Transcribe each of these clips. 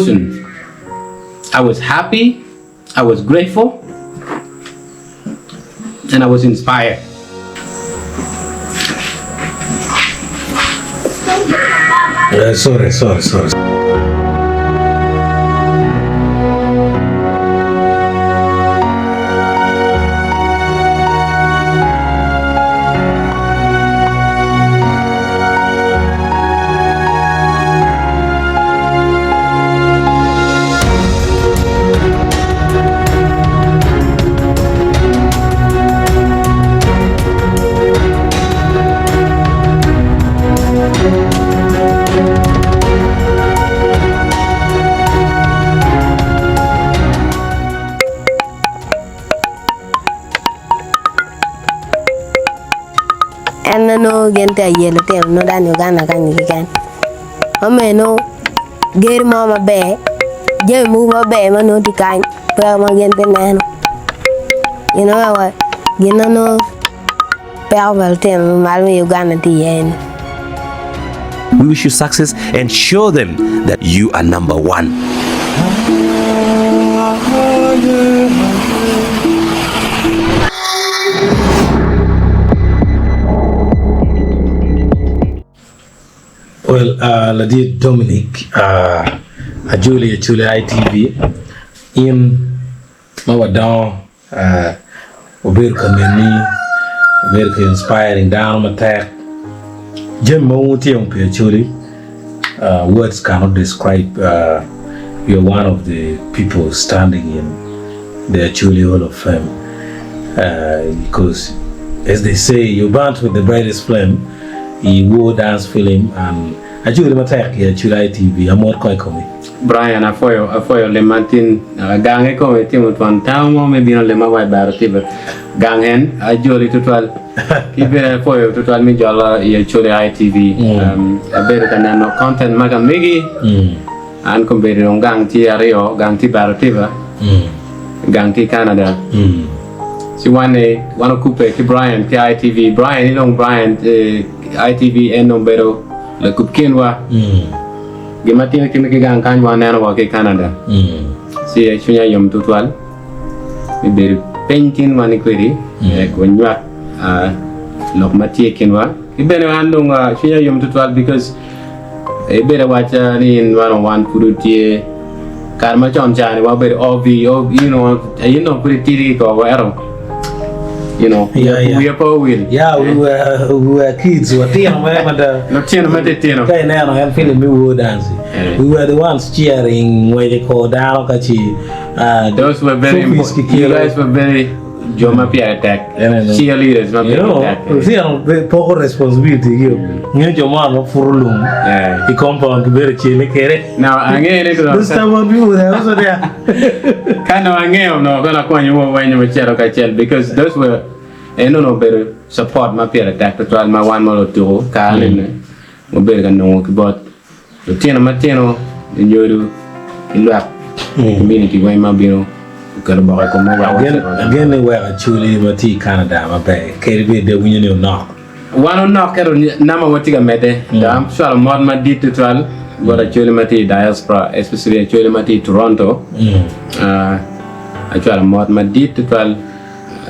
emotion. I was happy, I was grateful, and I was inspired. Uh, sorry, sorry, sorry. En nongo gin tye ka yelo litino nongo dano i Uganda kany keken ma meno gedo mo maber jami mogo maber ma nongo tye kany peko ma gin pe neno gin weko gin ma nongo peko pa lutino malo me Uganda tye iye ni. We wish you success and show them that you are number one. Well, uh, ladit Dominic, uh, ajoli acoli ITV, in ma wadongo Wabedo ka neni, wabedo ka inspiring dano matek. Jami ma wun wutimo pi Acholi, words cannot describe. You are one of the people standing in the Acholi Hall of Fame because as they say, you burnt with the brightest flame i war dance film and Acholi matek i Acholi ITV. Amot kong i komi. Brian, Apwoyo, apwoyo limma tin. Gang kikome itimo twon tango mo me bino limma wa i baro tiba. Gang en, ajoli tutwal. Ki bene apwoyo tutwal me jolo i Acholi ITV. Um, abedo ka neno content ma ka megi. An kombeddi dong gang tye aryo, gang tye i baro tiba, gang tye i Canada. Ci wan ni, wan okubbe ki Brian ki ITV. Brian, inong Brian, eh, ITV en dong bedo lakub kinwa. Gin ma tye timme ki gang kany waneno wa ki i Canada. Ci cwinya yom tutwal me bedo piny kinwa ni kwedi wek wanywak lok ma tye i kinwa. Ki bene an dong cwinya yom tutwal because ibedo awaca ni in one on one pud otye kare macon ca ni wabedo OV, you know, in dong pud itidi ki kor ento you know, Yeah, yeah. wiya pe owil. Yeah, we were, we were kids. Watino mere mada. Lutino ma titino. Ka ineno en film me War Dance. Eh. We were the ones cheering ngwece kor dano ka ci uh, Those were very trophies important. You kikelo. guys were very jo ma pire tek. Eneno. Cheerleaders ma You pire know, tek. lutino be poko responsibility gi. Ngeyo jo mo ma puro lum Eh. i compound gibedo cele kede. Now angeyo ni Those stubborn people they are also there. Ka nongo angeyo onongo kono akonyo wa weny wacito kacel because those were en onongo obedo support ma pire tek tutwal ma wan ma lutuku kare ni wabedo ka nongo ki bot lutino matino, lunyodo ki lwak community weng ma obino okelo bok i komwa wek wacit wa. Agen ni weko Acholi ma tye i Canada maber kadi bed de winyo ni onok. Wan onok ento namba wa tye ka medde dok acwalo mot madit tutwal bot Acholi ma tye i diaspora especially Acholi ma tye i Toronto. Acwalo mot madit tutwal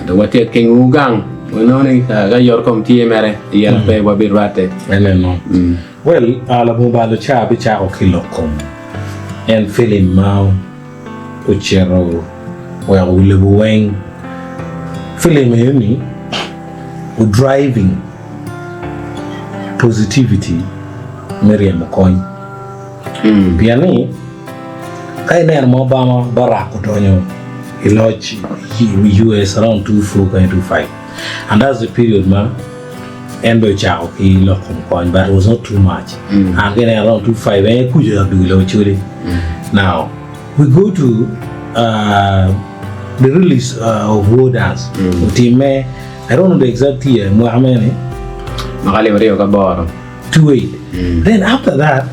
dok watye ka kengo wu gang wanongo ni ka yot kom tye mere iyelo pe wabirwatte. Eneno. Well, labongo balo ca abicako ki lok kom en filim ma ocito weko wi lobo weng. Filim eni o driving positivity me ryemo kony. Pien ni ka ineno ma Obama Barack odonyo i loc i US around 2004 kanya 2005 and that's the period ma en bene ocako ki lok kom kony but it was not too much and ka ineno around 2005 en aye kuca odwogo i lobo Acholi now we go to uh, the release uh, of war dance otimme I don't know the exact year mwaka mene Mwaka alip aryo ki aboro. 28 then after that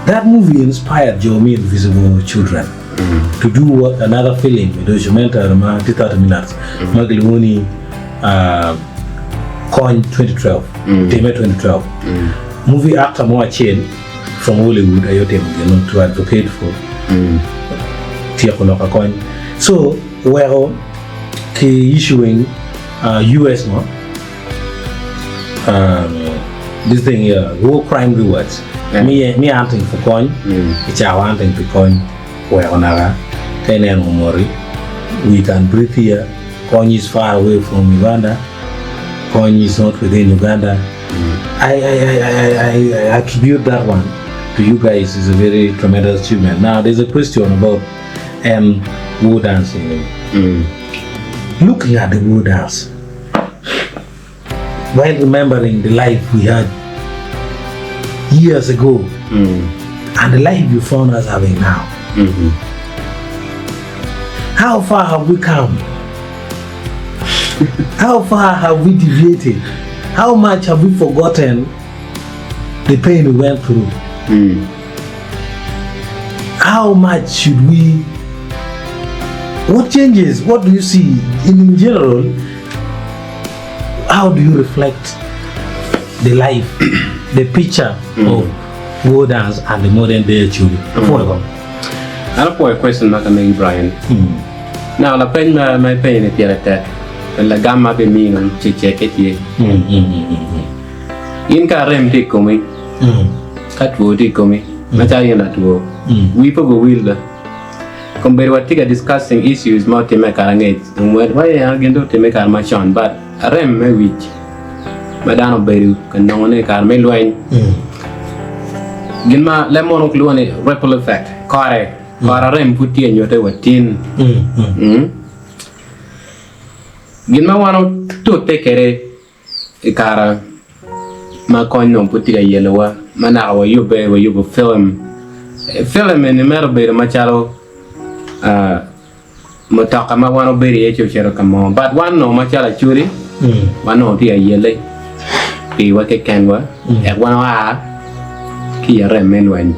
that movie inspired jo me Invisible Children to do what another film a documentary ma tye 30 minutes ma kilwongo ni uh, Kony 2012 time 2012 movie actor mo acel. from Hollywood aye otimo gin to advocate for tyeko lok akony. So oweko ki issuing US ngo this thing here war crime rewards me hunting for kony kicako hunting pi kony oweko naka ka ineno omoti we can breathe here kony is far away from Uganda kony is not within Uganda I, I, I, I, I, I attribute that one to you guys is a very tremendous achievement. Now there's a question about um, war dancing. Looking at the war dance while remembering the life we had years ago and the life you found us having now. How far have we come? How far have we deviated? How much have we forgotten the pain we went through? How much should we? What changes? What do you see in, in general? How do you reflect the life, the picture of war dance and the modern day Acholi? Mm. An apwoyo question ma ka megi Brian. Now lapeny ma ma ipenyo ni pire tek. Lagam ma abimino ceceke tye. In ka arem tye i komi, ka two tye i komi, macalo in latwo, wii pe obiwil ba. Kombeddi watye ka discussing issues ma otimme i kare angec, dong wa gin dong otimme i kare macon but arem me wic ma dano obedo ka nongone i kare me lweny, gin ma leb munu kilwongo ni ripple effect, kore, kore arem pud tye nyute wa tin. Gin ma wan otute kwede I kare ma kony dong pud tye ka yelowa ma naka wayubbe wayubo film, film eni mere obedo macalo mutoka ma wan obedo iye ci ocito ka mo but wan onongo macalo acholi wan onongo tye ka yelle piwa kekenwa wek wan oa ki i arem me lweny.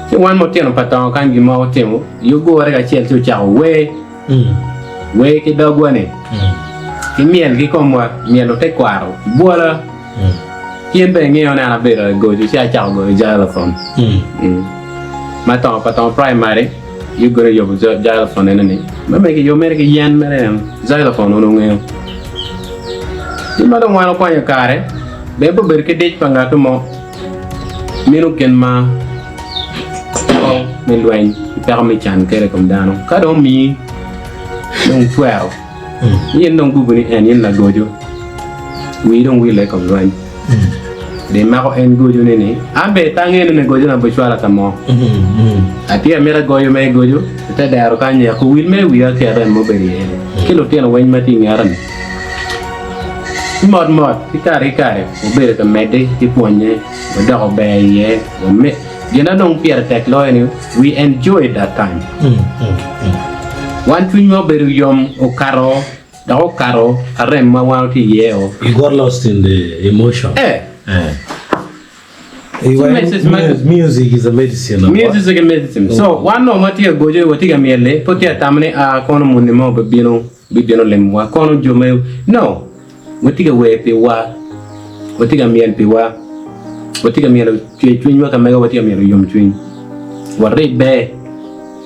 Ci wan mutino pa tongo kany gin ma otimo gugure kacel ci ocako wer. Wer ki dogwa-ni, ki myel ki komwa, myelo tekwaro, bwola. Ki in bene ingeyo ni an abedo lagoco ci acako goyo xylophone. Ma tongo pa tongo primary, you gonna yubo xylophone eno ni, ma mere kiyubo mere ki yen mere eno, xylophone onongo ngeyo. Ci ma dong wan okwanyo kare, bene pe obedo ki dic pa ngat mo. Meno gin ma peko me lweny ki peko me can kelo i kom dano. Ka dong omiyi dong twero, in dong gubo ni en in lagoco, wii dong wille i kom lweny. Dong imako en gocone ni, an bene pe angeyo ni gocona bicwala ka mo. Atye amito agoyo mere goco i te dero kany wek owil mere wiya ki arem ma obedo iye-ni ki lutino weng ma tye i ngeta-ni. Ci mot mot, ki kare ki kare, wabedo ka medde ki pwonnye, wadoko ber iye. Gin ma dong pire tek loyo ni, we enjoyed that time. Wan cwinywa obedo yom okato dok okato arem ma wan watye iye-o. You got lost in the emotion. Eh. Eh. Ci message ma Music is a medicine. Of Music is a medicine. So, wan dong watye ka goco, watye ka myel-li, pe watye ka tamo ni, ah, kono muni mo obibino. Bibino limowa kono jo me. No! Watye ka wer piwa. Watye ka myel piwa. Watye ka myelo cwercwinywa ka mega watye ka myelo yomcwiny. Waribbe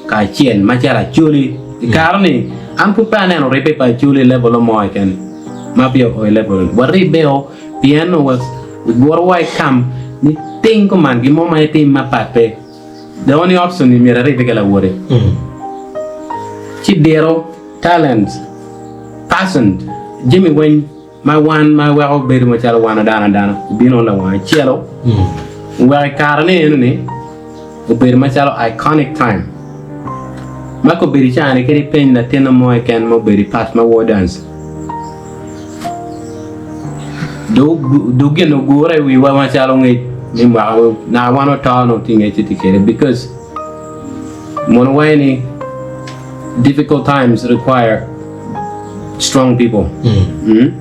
kacel macalo Acholi. I kare-ni, an pud pe aneno ribbe pa Acholi i level mo keken ma peya oo i level eni. Waribbe o pien nongo waguro wa i kam ni ting kuman gin mo ma itim mapat pe. The only option ni myero iribbe ki lawoti. Ci diro. Talent, passion, jami weng ma wan ma weko bedo macalo wan adano adana obino lawang acelo oweko i kare ni eno ni obedo macalo iconic time ma ka obedo i caa ni kadi ipeny latinna mo keken ma obedo i part ma war dance dong gin ogure i wiwa macalo ngec me mwaka naka wan oto nongo tye ngec tye kwede because Mono waco ni difficult times require strong people. Mm.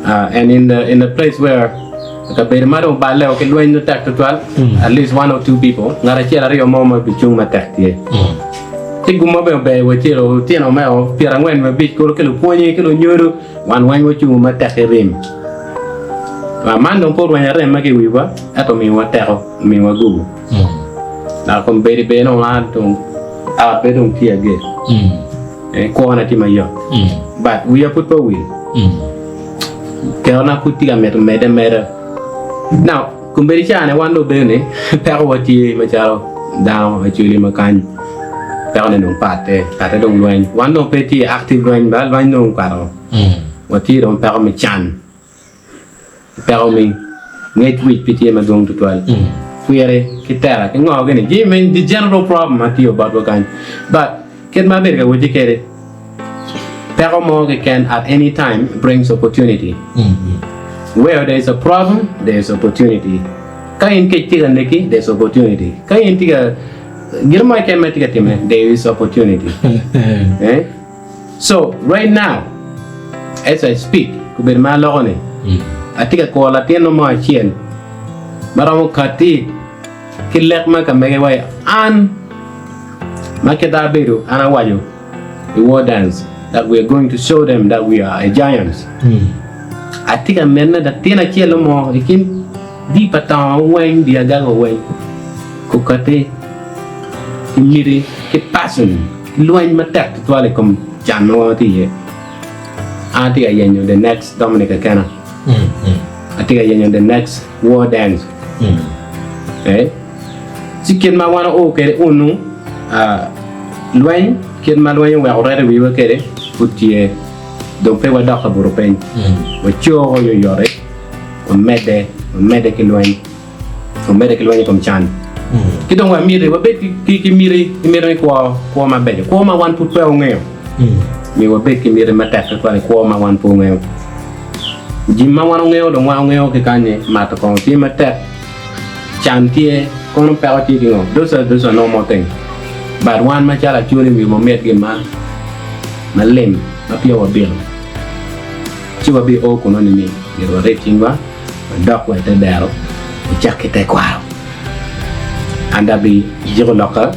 Uh, and in the in the place where kabedo ma dong oballe o ki lweny no tek tutwal, at least one or two people, ngat acel aryo mo ma bicung matek tye. Ci gum mo bene ober wacelo otyeno me o 45 kulu ki lupwonye ki lunyodo wan weng wacungo matek i rim. Man dong pe orwenyo arem ma ki i wiwa, ento omiyowa teko, omiyowa gubu. Dok kombeddi bene dong an dong ot bene dong tye ager, kwona tye mayot, but wiya pud pe owil, kerona pud tye ka mito medde ameda. Now, kombeddi caa-ni wan dong obedo ni pekowa tye macalo dano actually ma kany pekone dong patte, patte dong lweny. Wan dong pe tye active lweny ba lweny dong okato, watye dong peko me can. Peko me ngec wic pe tye madwong tutwal. Kwiri ki tera ki ngo gini jami me the general problem ma tye botwa kany. But kit ma abedo ka wacci kwede peko mo keken at any time brings opportunity. Where there is a problem there is opportunity. Ka in kec tye ka neki there is opportunity. Ka in tye ka gin mo keken ma itye ka time there is opportunity. Eh? So right now as I speak obedo ma aloko ni atye ka kuro latinno mo acel ma romo kati ki lek ma ka mege wa an ma kit abedo an awaco i war dance that we are going to show them that we are a giants. Atye ka mene latin acel mo i kin di pa tongo weng di agago weng kukati ki miti ki passion Lweny matek tutwal i kom can ma wan watye iye. An atye ka yenyo the next Dominic Akena. Atye ka yenyo the next War Dance. Eh? Ci kit ma wan oo kwede unu, ah, lweny, kit ma lweny oweko reto i wiwa kwede pud tye. Dong pe wadok ka buto piny. Wacoko oyoyot-ti, wamedde, wamedde ki lweny. Wamedde ki lweny i kom can. Ki dong wamiti wabed ki miti ki miti me kwo kwo mabeco, kwo ma wan pud pe wangeyo. Myero wabed ki miti matek tutwal i kwo ma wan pe wangeyo. Jami ma wan wangeyo dong wan wangeyo ki kany-nyi, mato kongo tye matek, can tye, kono peko tye ki ngo, those are those are normal things. But wan macalo Acholi myero wamit gin ma malim ma peya wabito ci wabi o kunu ni myero warib cingwa. Wadok wa i te dero, wacak ki tekwaro. An dok abijiko lokka,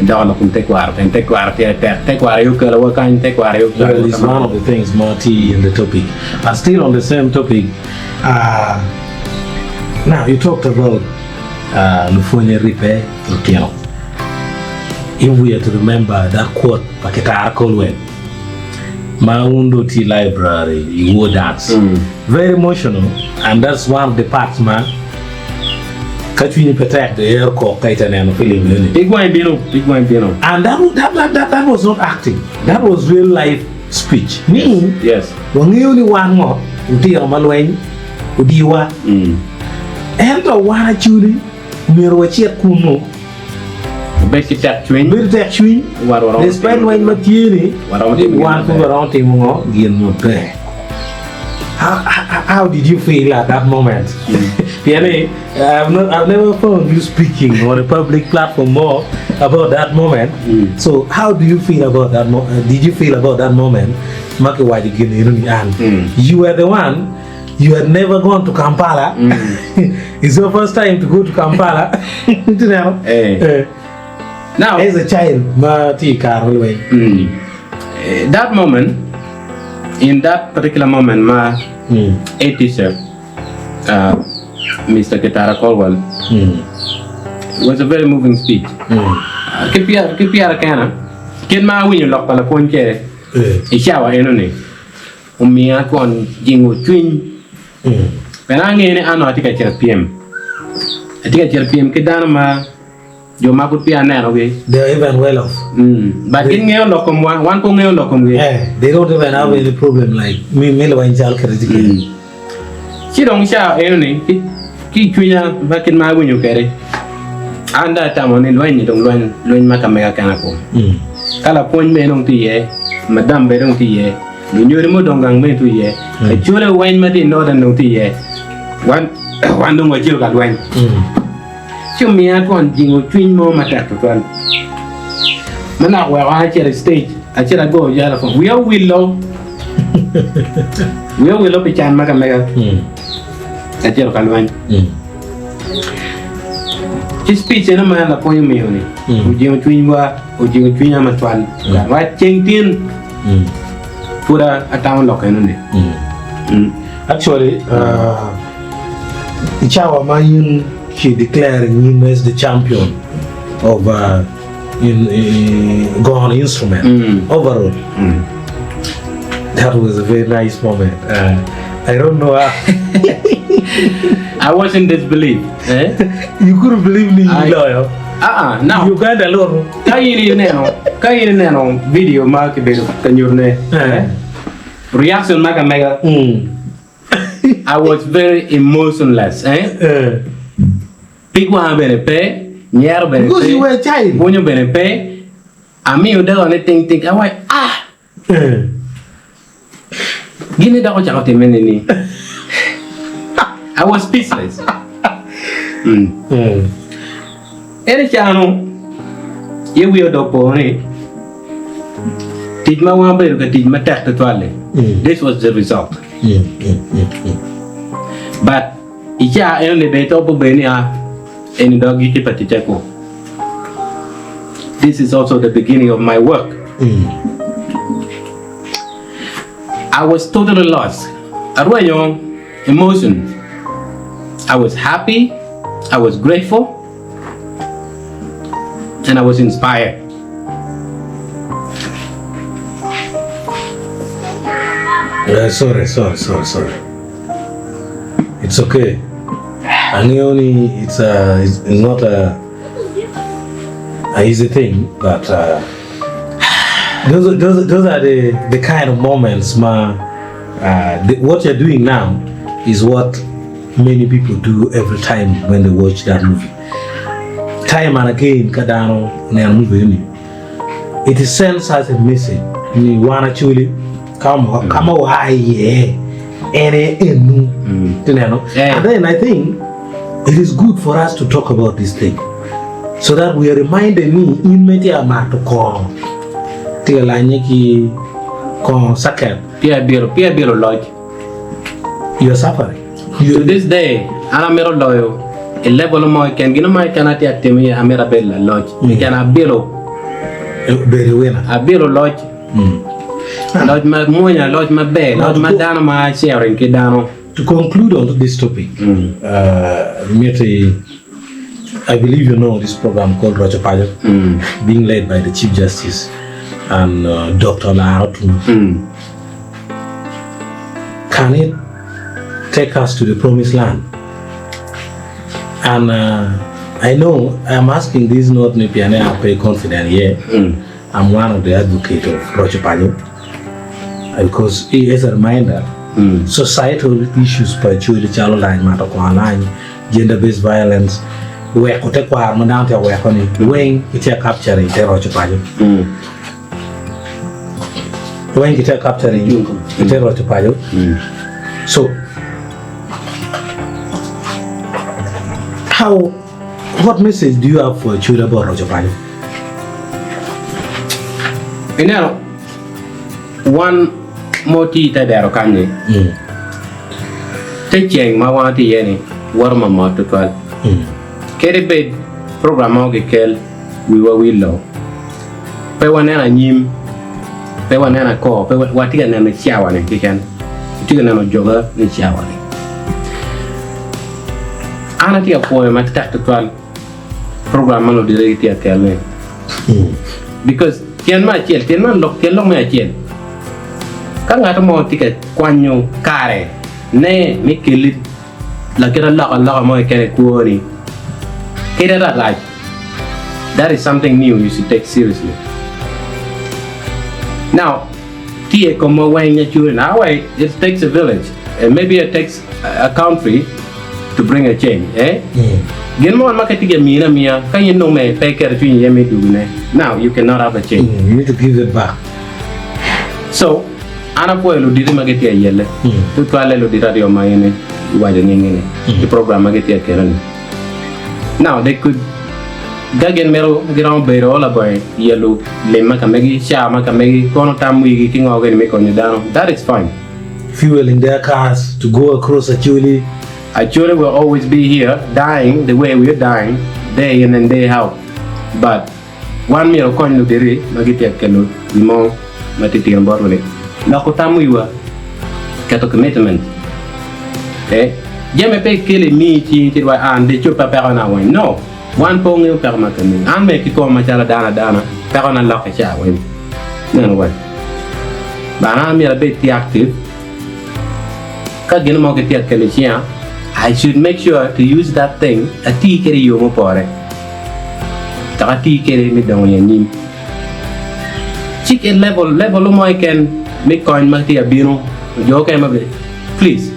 adoko lok kom tekwaro pien tekwaro pire tek. Tekwaro aye okelowa kany, tekwaro aye Well, ocwalowa it's ka one ma. of the things ma tye in the topic. But still on the same topic, uh, now you talked about uh, lupwonye ribbe lutino. If we are to remember that quote pa Kitara Colwell, ma wun dong tye i library i War Dance, very emotional and that's one of the parts ma ka cwinyi pe tek dong ero kok ka itye ka neno film eni. Pig wangi bino, pig wangi bino. And that, that, that, that, that was not acting, that was real life speech. Ni Yes. wangeyo ni wan ngo lutino ma lweny odiwa, ento wan actually myero wacit kunu. Wubed ki tekcwiny. Bedo tekcwiny. Wan waromo Despite timo lweny gin ma tye ni, Waromo timo gin wan pud maber. waromo timo ngo? Gin maber. How, how, how did you feel at that moment? Pien ni, I've, not, I've never found you speaking on a public platform more about that moment. So how do you feel about that mo- uh, did you feel about that moment ma kiwaco gin eno ni an? You were the one You had never gone to Kampala. It's your first time to go to Kampala. Tineno? Eh. Eh. Now, As a child, ma tye i kare me lweny. Mm. That moment, in that particular moment, ma a teacher, uh, Mr. Kitara Colwell, it was a very moving speech. Uh, ki pyera ki pyera kena, kit ma awinyo lok pa lapwony kwede i cawa eno-ni, Omiya twon jingo cwiny. Pien angeyo ni an onongo atye ka cito pyem. Atye ka cito pyem ki dano ma jo ma pud peya anenogi. They are even well off. Mm. But gin ngeyo lok komwa, wan pe wangeyo lok komgi. Eh, they don't even have any problem like me me lweny cal kede tye kede. Ci dong ca eno-ni, ki ki i cwinya ma kit ma awinyo kwede, an dong atamo ni lweny-ni dong lweny lweny ma ka mega kena kwo. Ka lapwony bene dong tye iye, madam bene dong tye iye, Lunyodo ma odong gang meno tye iye, lacole weny ma tye i Northern dong tye iye, wan wan dong wacito ka lweny. Ci omiya twon jingo cwiny mo matek tutwal. Ma nok weko an acito i stage, acito agoyo jalo kong. Wiya owilo, wiya owilo pi can ma ka mega. Acito ka lweny. Ci speech eno ma lapwony omiyo-ni ojingo cwinywa, ojingo cwinya matwal. Wa ceng tin. Pud atamo lok eno ni. Actually, uh, cawa ma in ki declaring in as the champion of in gono instrument overall that was a very nice moment I don't know how I was in disbelief eh? You couldn't believe ni I- iloyo Ah, ah, now Uganda loro ka in ineno ka in ineno video ma kibedo ka nyutone Eh. reaction ma ka mega I was very emotionless eh? Pig wanga bene pe, nyero bene Because pe, you were a child. bwonyo bene pe, amiyo dako ni ting ting, awaco ah! Gin ni dako ocako timme nini? I was speechless. Mm. En i cano, ye wiya odok po ni tic ma wan obedo ka tic matek tutwal-li, this was the result. But I caa enoni bene pe obedo ni a eni dok gitye pa ticca ku. This is also the beginning of my work. I was totally lost. Arwenyo emotion. I was happy, I was grateful, and I was inspired. Sorry, sorry, sorry, sorry. It's okay. Angeyo ni it's a, it's not a, a easy thing, but uh, those, those, those are the, the kind of moments ma uh, the, what you're doing now is what many people do every time when they watch that movie. Time and again, ka dano neno movie ni, it sends us a message ni wan actually Ka ma waa iye en aye enu. Ti neno? And then I think it is good for us to talk about this thing so that we are reminded ni in ma itye ka mato kongo tye ka lanye ki kongo saket. Peya biro, peya biro loc. You are suffering. To this day, an amito loyo i level mo keken, gin mo keken atye ka timo iye amito abed laloc. Keken abilo. Bedo i winner. Abilo loc. Loc ma mwonya, loc maber, loc ma dano ma sharing ki dano. To conclude on this topic, miti, I believe you know this program called Roco Paco, being led by the Chief Justice and Doctor Lara Otum. Can it take us to the promised land? And I know I'm asking this not ni pien ape confident ye. I'm one of the advocate of Roco Paco because as a reminder, societal issues pa Acholi calo lany mato kongo alany, gender based violence, weko tekwaro ma dano tye ka weko ni weng kitye ka capturing ite Roco Paco. Weng kitye ka capturing ite Roco Paco. So how What message do you have for Acholi about Roco Paco? Ineno, wan ma watye i te dero kany-nyi, te ceng ma wan watye iye-ni woto mamot tutwal. Kadi bed program mo kikel, wiwa wil-lo, pe waneno anyim, pe waneno akor, pe watye ka neno cawa-ni keken, watye ka neno joga me cawa-ni. An atye ka pwoyo matek tutwal program ma ludito gitye ka kelo-ni because tyen me acel, tyen man lok tyen lok me acel ka ngat mo tye ka kwanyo kare ne me keli lakit alokaloka mo keken i kwoni kadi rac that is something new you should take seriously now Tye i komwa weng acuri na wai it takes a village and maybe it takes a country to bring a change eh gin mo ma ka tye ka mine amiya ka in nongo me pe iketo cwinyi iye me dugune now you cannot have a change You need to give it back. So an apwoyo luditi ma gitye ayelle tutwalle luditi aryo ma in iwaco nyingi ni ki program ma gitye akelo ni now they could Ka gin mito, giromo bedo labongo yelo lim ma ka megi, cawa ma ka megi, kono tam wigi ki ngo gini me konyo dano. That is fine. Fueling their cars to go across Acholi. Acholi will always be here dying the way we are dying day in and day out but wan myero wakony luditi ma gitye ka kelo gin mo ma titino botwa ni loko tam wiwa, keto commitment, okay? Jami pe kelo imi i cingi ci dwai an di cobba pekona weng. No! Wan pe wangeyo peko ma kemi. An bene kikoma macalo dano adana, pekona lokke ca weng. Ineno wai? Bana an myero abed tye active. Ka gin mo kitye ka kelo i cinga, I should make sure to use that thing ati kwede i yo mupore. Dok ati kwede me dongo i anyim. Ci ki level, level mo keken me kony ma tye ka bino, jo okene ma please.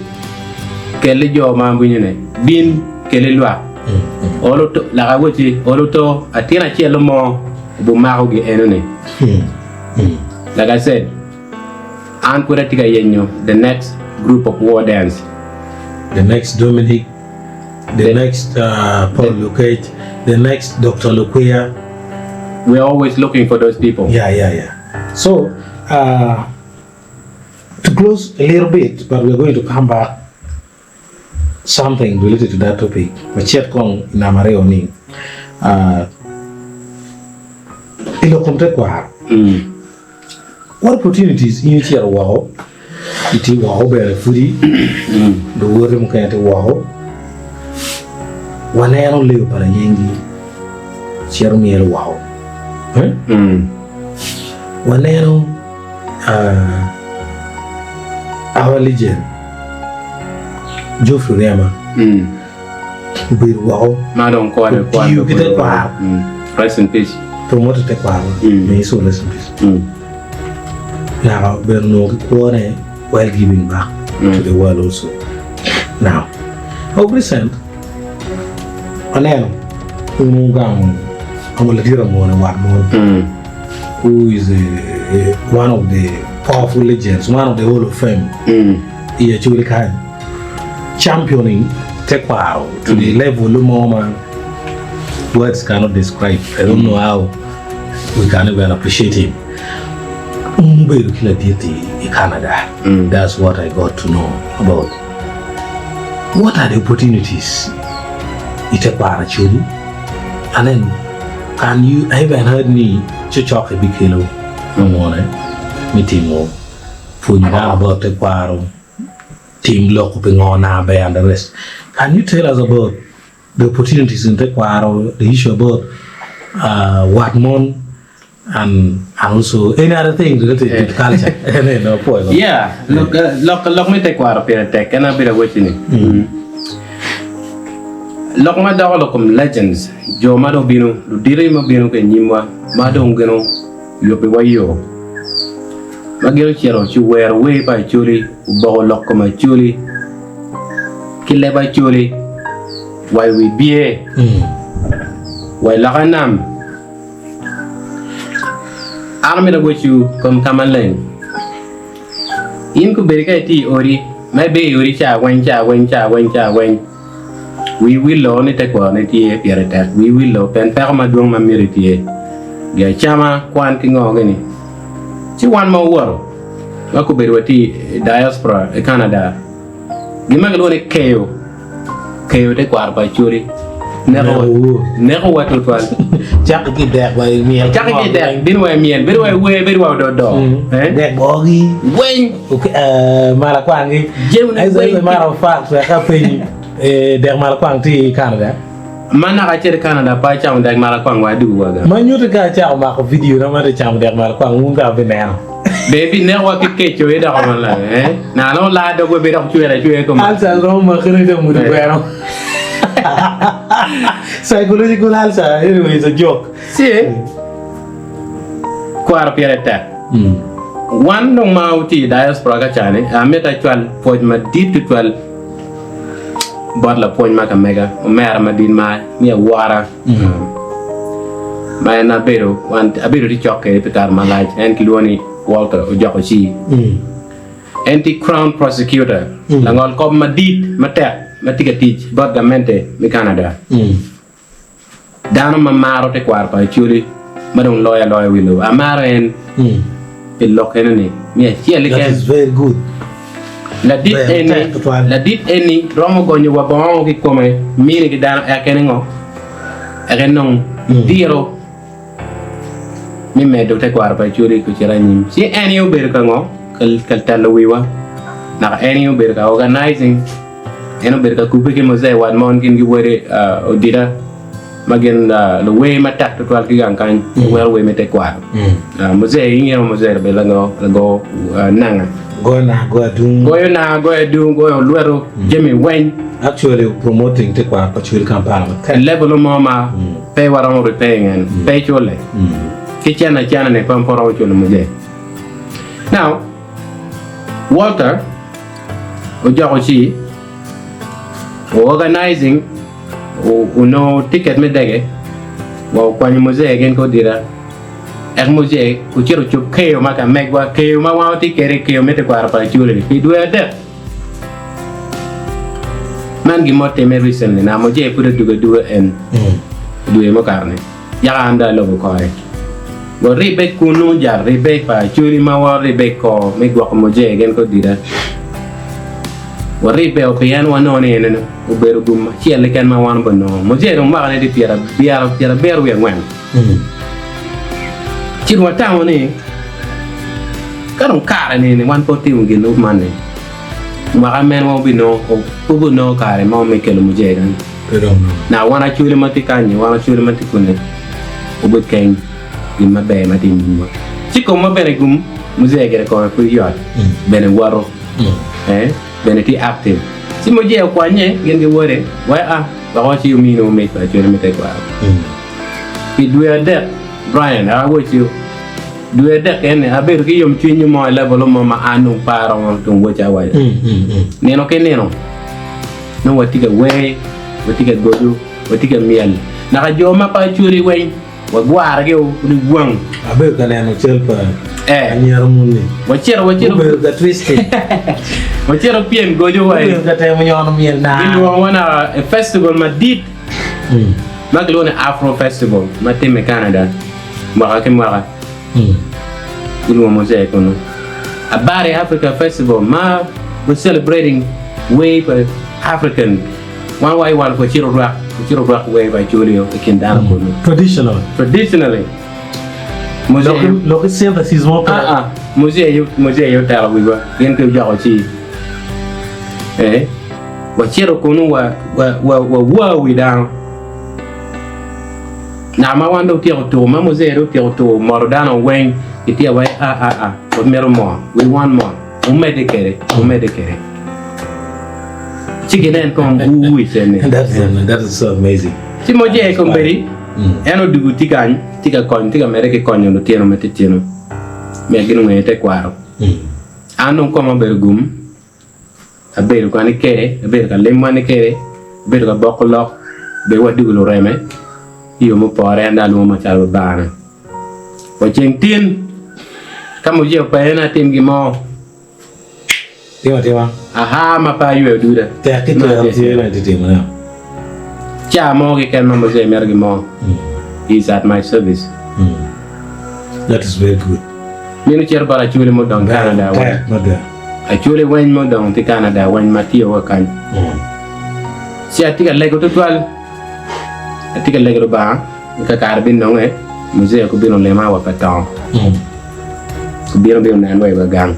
Kelli jo ma winyo ne, bin, kelli lwak. Olo to, laka wacci, olo to, atin acel mo obumako gi eno ni. Like I said, an pud atye ka yenyo the next group of war dance. The next Dominic, the next Paul Lokech, the next Doctor Lukwiya. We are always looking for those people. Yeah, yeah, yeah. So, uh, To close a little bit but we are going to come back something related to that topic wacit kong i namba aryo ni i lok kom tekwaro what opportunities in icito woko itye woko bene pudi luwoti mukene tye woko waneno leo pa layengi cito myelo woko waneno Our legend Geoffrey Oryema obedo woko otiyo ki tekwaro promote tekwaro may his soul rest in peace naka bene onongo ki kwone while giving back to the world also now of recent aneno un wugamo ladit amone wat mon who is a, one of the powerful legends, one of the Hall of Fame i Acholi kany, championing tekwaro to the level mo ma words cannot describe. I don't know how we can even appreciate him. Obedo ki ladit i Canada. That's what I got to know about. What are the opportunities i tekwaro Acholi? And then can you I even heard ni cocokke bikelo mamwone me timo pwonyo dano about tekwaro, tim loko pi ngo na ber and the rest. Can you tell us about the opportunities in tekwaro, the issue about uh, wat mon and and also any other thing related to culture? No, pwoyo. Yeah, lok, lok, lok me tekwaro pire tek, en abedo awacci ni. Lok ma doko lok kom legends, jo ma dong obino, ludito ma obino ki i nyimwa, ma dong gin oyubbiwa yo, ma gin ocito ci owero wer pa Acholi, oboko lok kom Acholi ki leb Acholi wa i wi bye, wa i loka nam. An amito agwecwu kom ka maleng. In kobedo ka itye i odi, ma ibedo i odi ca weng, ca weng, ca weng, ca weng, wii willo ni tekwaroni tye pire tek. Wii willo pien peko madwong ma miti tye, gi acama, kwan ki ngo gini. Ci wan ma wawoto, ma kobedo watye i diaspora i Canada, Gin ma kilwongo ni keyo, keyo tekwaro pa Acholi neko wa tutwal. Cakke ki i dek wa i myel. Cakke ki i dek, bino wa i myel, bedo wa i wer, bedo wa ododo. Dek bogi. Weng. Malakwangi. As a matter of fact, wek apenyi, dek malakwang tye i Canada? Ma naka acito i Canada pe acamo dek malakwang wa adugo wa ga. Ma nyuto ka acako mako video na ma atye camo dek malakwang wun ka wubineno. Be ibineko wa ki keco idoko maleng eh? Naka nongo laa dogwa be dok cwer acwer koma. Ulcer romo makone dong mudo gweno. Psychological ulcer anyway it's a joke. Ci kwaro pire tek. Wan dong ma wutye i diaspora ka cani amito acwal pwoc madit tutwal bot lapwony ma ka mega, omera madit ma me awora ma en abedo wan abedo tye cok kwede pi kare malac en kilwongo ni Walter Ojok Ocii. En tye Crown Prosecutor, langol kop madit matek ma tye ka tic bot gamente me Canada. Dano ma maro tekwaro pa Acholi ma dong loyo aloya wi lobo. Amaro en pi lok eno-ni me acel That keken. is very good. Ladit Ber, eni, tek tutwal. ladit eni romo gonyo wa bongo ki kome mini ki dano eka en ngo? Eka enong diro me medo tekwaro pa Acholi kucito anyim. Ci en aye obedo ka ngo? Ka, ka telo wiwa. Naka en aye obedo ka organizing. En obedo ka kubbe ki Muzee Wat Mon gin ki wode Odida ma gin luwer matek tutwal ki gang kany giwero wer me tekwaro. Muzee ingeyo Muzee obedo lago lago nanga. Goyo nanga, goyo adungu. Goyo nanga, goyo adungu, goyo olweto, jami weng. Actually promoting tekwaro pa Acholi Kampala matek. I level mo ma pe waromo repaying en, pe icule. Ki cene acena ni pe waromo culo Muzee. Now, Walter ojoko ci o-organizing onongo ticket me dege wa okwanyo Muzee gin ki odira ek Muzee ocito ocob keyo ma ka megwa keyo ma wan watye kwede keyo me tekwaro pa Acholi-ni pi dwe adek. Man gin ma otimme recently na Muzee pud odwogo adwoga en dwe mukato-ni. Yaka an dong alubo kore. Waribbe kunnu ja ribbe pa Acholi ma waribbe ko me gwoko Mujee gin ki Odida. Waribbe o pien wanongo ni ene obedo gum acel keken ma wan obinongo. Mujee dong mwakane tye pyerabiro, pyerabiro wiye angwen. Ci dong watamo ni ka dong kare ni wan pe watimo gin man ni, mwaka mene ma wabinongo, pe wabinongo kare mo me kelo Mujee kany. Na wan Acholi ma tye kany-nyi, wan Acholi ma tye kune, wubed keny gin maber ma tye i nyimwa. Ci komwa bene gum muzee gire kome pud yot, bene woto, eh, bene tye active. Ci muzee okwanye gin ki wode, wai a, wek waci ominiwa mic pa Acholi me tekwaro. Pi dwe adek, Brian, awocci, dwe adek eni abedo ki yomcwiny mo i level mo ma an dong pe aromo dong woco awaca. Nino ki nino. Nongo watye ka wer, watye ka goco, watye ka myel. Naka jo ma pe acwali weng wagwarogi ni wang. Abedo ka neno cal pa anyira muni. Wacito, wacito. Gubedo ka twisting. Wacito pyem goco wa. Gubedo ka temo nyono myel naa. Gilwongo naka i festival madit ma kilwongo ni Afro Festival ma timme i Canada mwaka ki mwaka. Gilwongo Muzee kunu. Abari Africa Festival ma we celebrating wer pa African. Wan wa i wan wacito rwak, wacito rwak wer pa Acholi i kin dano kunu. Traditional. Traditionally. Muzee. Lok ki synthesis mo pe. Ah ah. Muzee Muzee aye otelo wiwa gin ki ojoko ci. Eh. Wacito kunu wa wa wa wa wi dano. Naka ma wan dong otyeko tuko, ma Muzee dong otyeko tuko moto dano weng gitye wai a a a wamito more, we want more, wumedde kwede, wumedde kwede. Ci ginen kong wu i cen-ni. That is so amazing. Ci Muzee kombeddi en odwogo tye kany, tye ka konyo, tye ka medde ki konyo lutino matitino wek gin onge tekwaro. An dong koma obedo gum. Abedo ka ni kede, abedo ka limwa ni kede, abedo ka boko lok, bed wadwogo lureme i yo mupore an dong alwongo macalo babana. Wa ceng tin, ka mujee openyo ni atim gin mo, Tim atima. Ahaa ma pe ayweyo duda. Tek ki twero tye ma itye timone. Ca mo keken ma mujee mito gin mo, he is at my service. That is very good. Meno cito bot Acholi mudong Canada weng. Tek mada. Acholi weng mudong tye Canada weng ma tye wa kany. Ci atye ka lego tutwal. Atye ka lego Lubanga ni ka kare binonge, Muzee kubino lima wa pa tongo. Kubino bino nen wa i wa gang.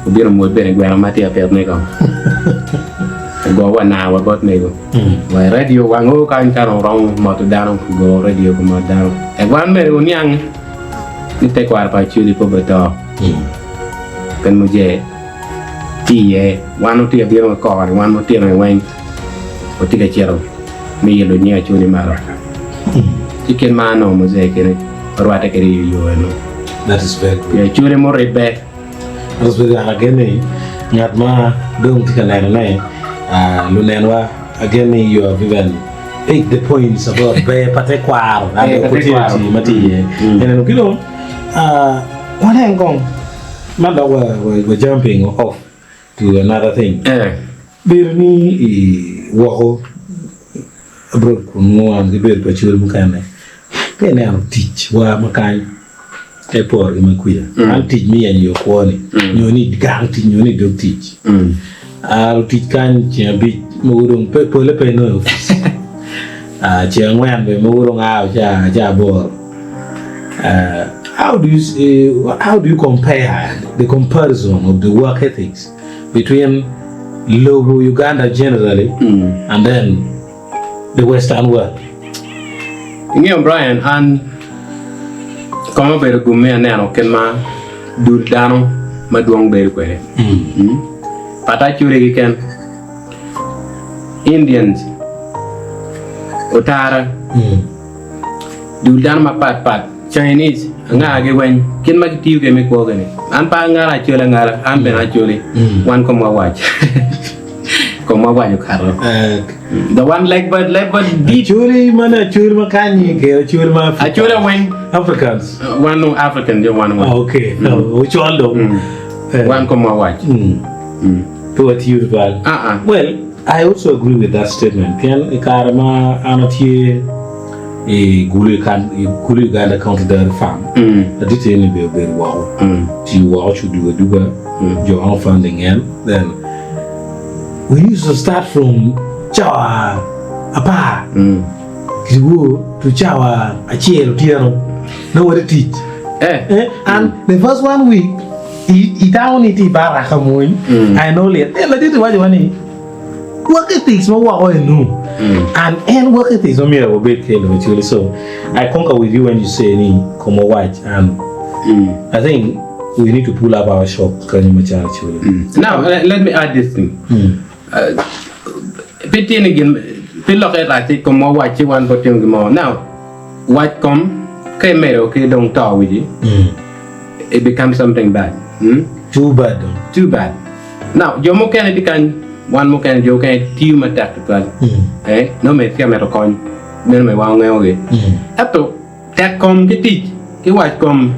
Kubino mwod bene gweno ma atye ka pitone kong. Ogo wa naa wa bot mego. Wa i radio wang o kany ka dong romo moto dano, ogo radio kumot dano. Ek wan bene wuniang ni tekwaro pa Acholi pe obeto. Pien mujee tye iye, wan watye ka bino ki koko-ni, wan lutino-ni weng watye ka cito me yelo nying Acholi malo. Ci kit ma anongo mujee kene warwatte kwede i yo eno. That is very good. Pi Acholi muribbe. That is very good. Ageno ni ngat ma dong tye ka nenone, lunenwa, ageno ni you have even picked the points about ber pa tekwaro and the opportunity ma tye iye. Eneno ki dong Wanen kong man dok wa jumping off to another thing. Bedo ni i woko abroad kun nongo wan ki bedo pa col mukene ka ineno tic wa ma kany ka iporo ki ma kwica man tic me yenyo yo kwo ni nyo ni gang tic nyo ni dog tic lutic kany ceng abic mogo dong pole pe inongo i opic ceng angwen bene mogo dong ao ca aboro. How do you how do you compare the comparison of the work ethics between Lobo Uganda generally and then the western world. Ingeyo Brian, an kong obedo gum me aneno kit ma dul dano madwong bedo kwede. Pat Acholi keken, Indians, Otara, dul dano mapat pat, Chinese, anga-gi weng, kit ma gitiyo kwede me kwogi-ni. An pe angalo Acholi angala, an bene Acholi, wan komwa wac. Komwa wac okato. The one leg but leg but deep. Acholi mane Acholi ma kanyi ke Acholi ma Africans. Acholi weng. Africans. Wan nung African jo wan weng. Okay. Ocol dong. Wan komwa wac. Pe watiyo tutwal. Well, I also agree with that statement pien i kare ma an atye i Gulu i Uganda County Dairy Farm, ladit eni bene obedo woko, tiyo woko ci odugo aduga, jo ma funding en, then we used to start from cawa apar kiwor to cawa acel otyeno nongo watye tic. And the first one week Itamo ni itye i barak ka mwony, I know lit. Ento ladit iwaco ni work ethics ma woko enu and en work ethics ma myero wabed ki i Acholi. So I concur with you when you say ni komwa wac and I think we need to pull up our socks kanyo macalo Acholi. Now let me add this thing. Pe tye ni gin pe lokke rac ci komwa wac ci wan pe watimo gin mo. Now wac kom ka imedo ki dong to wici it becomes something bad. Too bad dong. Too bad. Now jo mukene tye kany wan mukene jo mukene tiyo matek tutwal. Eh, nongo mere tye ka mito kony meno mere wan wangeyo gi. Ento tek kom ki tic ki wac kom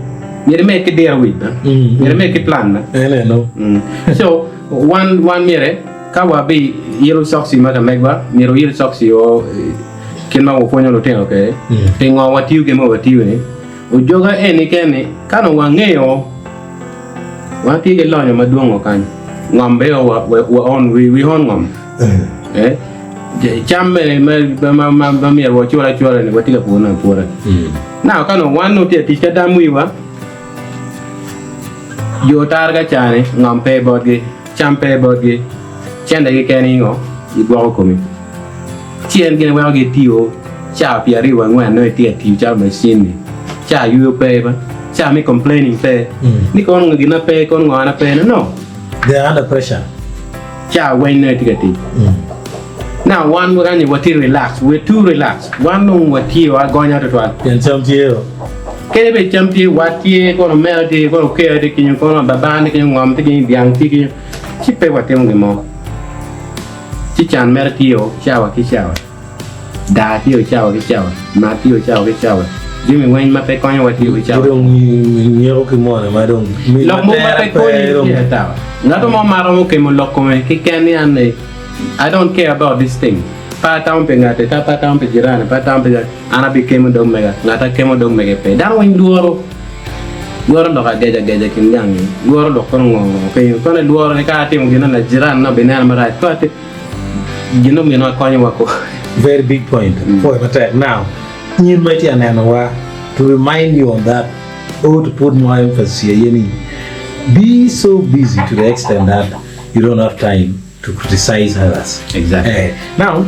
myero imed ki diro wic ba. Myero imed ki plan ba. En eno. So wan wan myere ka wabi ilo cokci ma ka megwa myero wail cokci o kit ma wapwonyo lutino kwede. Pingo watiyo gin ma watiyo ni? Ojoga eni keni ka nongo wangeyo wan tye ki lonyo madwongo kany ngom bene wa wa own we own ngom eh cam bene ma ma ma myero wacul acula ni watye ka purone apura now ka nongo wan nongo tye ka tic ki adam wiwa jo tara ka cani ngom pe botgi cam pe botgi cente keken ingo igwoko komi. Ci en gin weko gitiyo cawa pyeraryo angwen nongo itye ka tiyo calo macin-ni. Cawa yweyo pe ba, cawa me complaining pe. Ni kono ngo gina pe, kono ngo ana pe. No. They are under pressure. Cawa weng nongo itye ka tic. Now wan kany watye relax, we're too relax. Wan dong watye agonya tutwal. Pien cam tye o. Kadi bed cam tye, wat tye, kono omera tye, kono okeyo tye kenyo, kono babana tye kenyo, ngom tye kenyo, dyang tye kenyo, ci pe watimo gin mo. Ci can mere tye o cawa ki cawa, daa tye o cawa ki cawa, mat tye o cawa ki cawa, jami weng ma pe konyowa tye o cawa. Dong nyeko ki mone ma dong mic Lok ma mogo ma tere pe konyi pe dong. tye atawa. Ngato mo ma romo kemo lok kome keken ni an ni I don't care about this thing. Pe atamo pi ngati, pe atamo pi jirani, pe atamo pi an abikemo dog mega, ngat akemo dog mege pe. Dano weng lworo. Lworo lok ageca ageca i kin gang-ngi. Lworo lok kono ngo ngo pingo kono ilworo ni ka atimo gin eni jiranna obinena marac ka atimo gin omino akonyowa ko. Very big point. Pwoyo matek. Now, in ma itye ka nenowa, to remind you on that or to put more emphasis aye ni be so busy to the extent that you don't have time to criticize others. Exactly. Eh, now,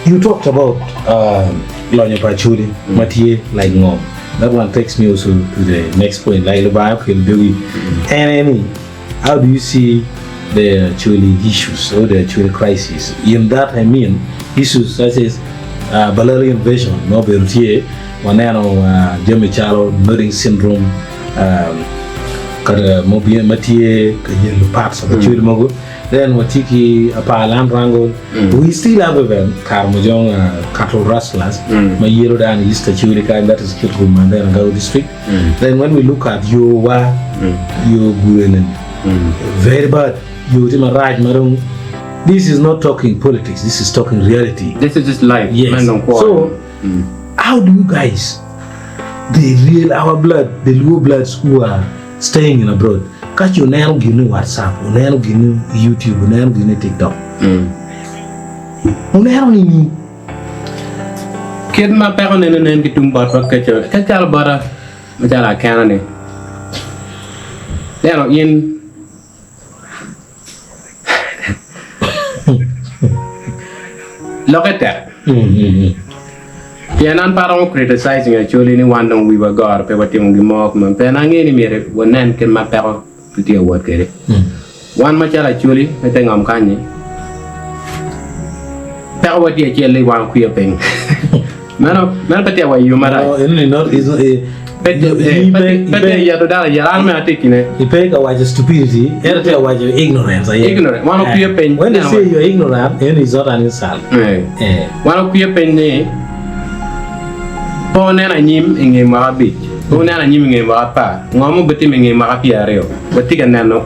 you talked about um, lonyo pa Acholi mm. ma tye like ngom. That one takes me also to the next point. Like Lubanga okelo dogi. Mm. En eni, how do you see the Acholi issues or the Acholi crisis? In that I mean issues such as uh, Balalo invasion, ma obedo tye, waneno uh, jami calo nodding syndrome, um, kata mobino ma tye ka yelo parts of Acholi mogo then watye ki apar land wrangle we still have even Karamojong cattle rustlers ma yelo dano i East Acholi kany that is Kitgum and then Angau district then when we look at yo wa yo gure ni very bad yo tye marac ma dong this is not talking politics this is talking reality This is just life. yes Man dong kwo. so how do you guys The real our blood, the Luo bloods who are staying in abroad, ka ci oneno gin i WhatsApp, oneno gin i YouTube, oneno gin i TikTok, oneno nining? Kit ma peko nene nen ki tung botwa keco, ka calo bota macalo akena ni, neno in. Lokke tek. Pien an pe aromo criticizing Acholi ni wan dong wiwa goro pe watimo gin mo kuman pien angeyo ni myero wanen kit ma peko tye ka wot kwede. Wan macalo Acholi me te ngom kany-nyi, peko wa tye acel ni wan okwiyo piny. Meno meno pe tye wa i yo marac. No, enoni not is eh, Pe tye eh, in pe pe tye pe tye ipe yeto dano ayeta an meno atye i kine. ipe ka waco stupidity ento tye ka waco ignorance aye. Ignorant. Wan okwiyo Eh, piny. when they Neno say wa. you're ignorant, enoni is not an insult. Eh. Eh. Wan okwiyo piny ni pe wuneno anyim i nge mwaka abic, pe wuneno anyim i nge mwaka apar, ngo ma wubitimo i nge mwaka pyeraryo? Watye ka neno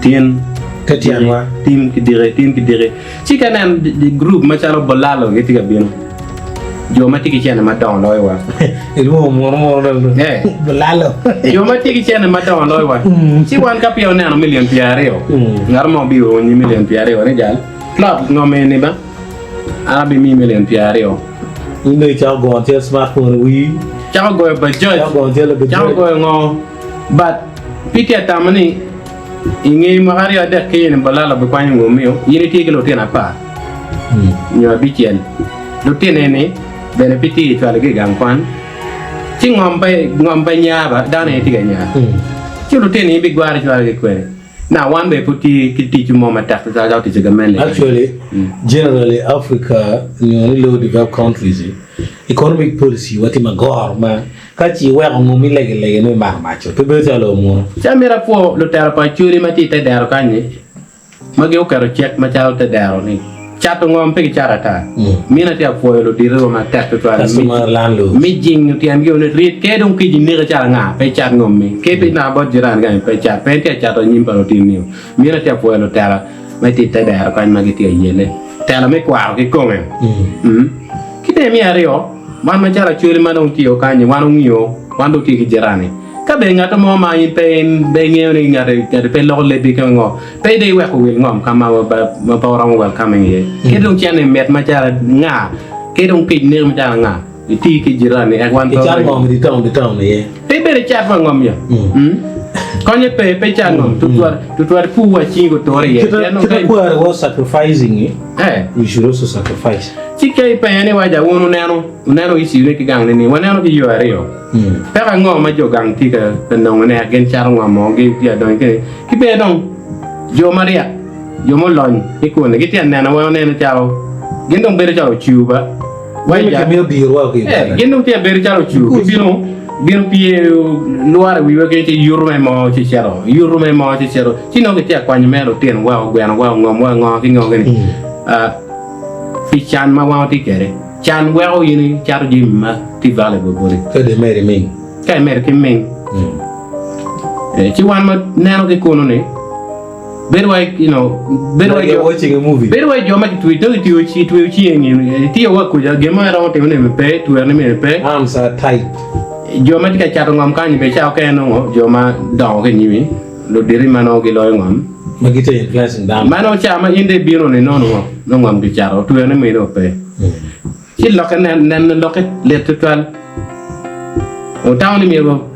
tin Te tyenwa. Tin ki diki, tin ki diki. Ci ka inen gurup macalo Bolalo gitye ka bino, jo ma tye ki cene madongo loyo wa. Ilwongo muno muno Eh. Bolalo. Jo ma tye ki cene madongo loyo wa. Ci wan ka peya oneno milion pyeraryo, ngat mo obiwonyi milion pyeraryo ni jal, plot ngom eni ba, an abimiyi milion pyeraryo. In dong icako goyo cel smartphone i wii. Cako goyo bajaj, Cako goyo cel bajaj. cako goyo ngo, but pe tye atamo ni I nge mwaka aryo adek ki in Balala bikwanyo ngo miyo in itye ki lutino apar nyo abicel. Lutini ni bene pe tye icwalogi i gang kwan ci ngom pe ngom pe nya ba dano aye tye ka nya. Ci lutini in bigwaro icwalogi kwene? Now wan bene pud tye ki tic mo matek tutwal calo tic gamente. Actually, generally Africa nyo ni low developed countries economic policy wa tye magoro ma Ka ci iweko ngom ilegelege nongo imako mac-co, pe bedo calo lobo muno. Ci amito apwo lutelo pa Acholi ma tye i te dero kany-nyi ma guketo cik macalo te dero ni cato ngom pe gicato ata. Mino atye apwoyo ludito matek tutwal Customer landlords. mi jingo tyengi ni rit ke dong kic ineki calo anga pe icat ngom-mi ke pe naka bot jiran kany pe icat pe itye acato anyim pa lutinni-o. Mino atye apwoyo lutela ma tye i te dero kany ma gitye ayele tela me kwaro kikome. Ki dong me aryo, Wan macalo Acholi ma dong tiyo kany-nyi, wan ongiyo, wan dong tye ki jirani. Ka bene ngat mo ma in pe in pe ingeyo ni ngati ngati pe loko lebbi ki ngo, pe dong iweko wil ngom ka ma ma pe wuromo welcoming iye. Ki dong cene mit macalo nga, ki dong kic neko macalo anga, iti ki jirani ek wan pe Icat ngom i town di town iye. Pe ibedo icat wa ngom ya. Konye pe, pe icat ngom. Tutwal tutwal pur wa cingi guture iye. Kita Pien dong kita ka kwari wa sacrificing i, Eh. we should also sacrifice. Ci ka ipenyo ni waja wun wuneno wuneno issue ne ki gang nining? Waneno ki yo aryo. Peko ango ma jo gang tye ka nongo ne gin cato ngom mo gi tye adonyo kene ki bene dong jo maryek jo mulony ki kuni gitye aneno wa waneno calo gin dong bedo calo ocur ba Waja gin dong tye bedo calo ocur gibino gin pye lwaro i wiwa kene ci yuto me mo ci cito yuto me mo ci cito ci nongo gitye akwanyo mere lutino wa ogweno wa ongom wa ngo ki ngo kene. Pi can ma wan watye kwede. Can weko in icato jami ma tye valuable boti. Ka dong imedo iming. Ka imedo ki ming. Ci wan ma neno ki kunu ni bedo wa you know bedo wa Like you're watching a movie. bedo wa jo ma kitweyo dong itweyo ci itweyo ceng itiyo wa kuca gin mo iromo timo ne pe twero ni mere pe. Arms are tight. Jo ma tye ka cato ngom kany be ca okene nongo jo ma dongo ki inyimi. Luditi ma nongo giloyo ngom. Ma gitye influencing dano. Ma nongo ca ma in dong ibino ni nongo ngo nongo ngom kicato twero ni meno pe. Ci lokke nen nen lokke lit tutwal. Wutamo ni myero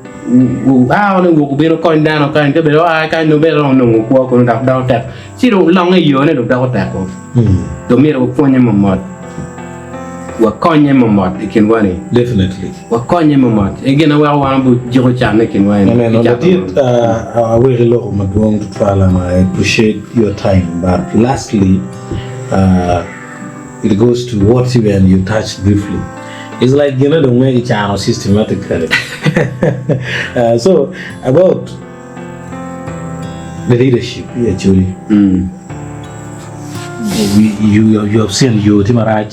wua ni wuk wubin wukony dano kany ka bene wua kany dong bene romo nongo kwo kunu dok doko tek. Ci dong longe i yone dong doko tek o. Dong myero wapwonye momot. Wakonye momot i kinwa ni. Definitely. Wakonye momot. En gin ma weko wan wajiko can i kinwa eni. Amen. Ki cato Ladit, aweki loko madwong tutwal and I appreciate your time but lastly it goes to what even you touched briefly. It's like gine dong me gicano systematically. So about the leadership actually. You, you have seen yo tye marac.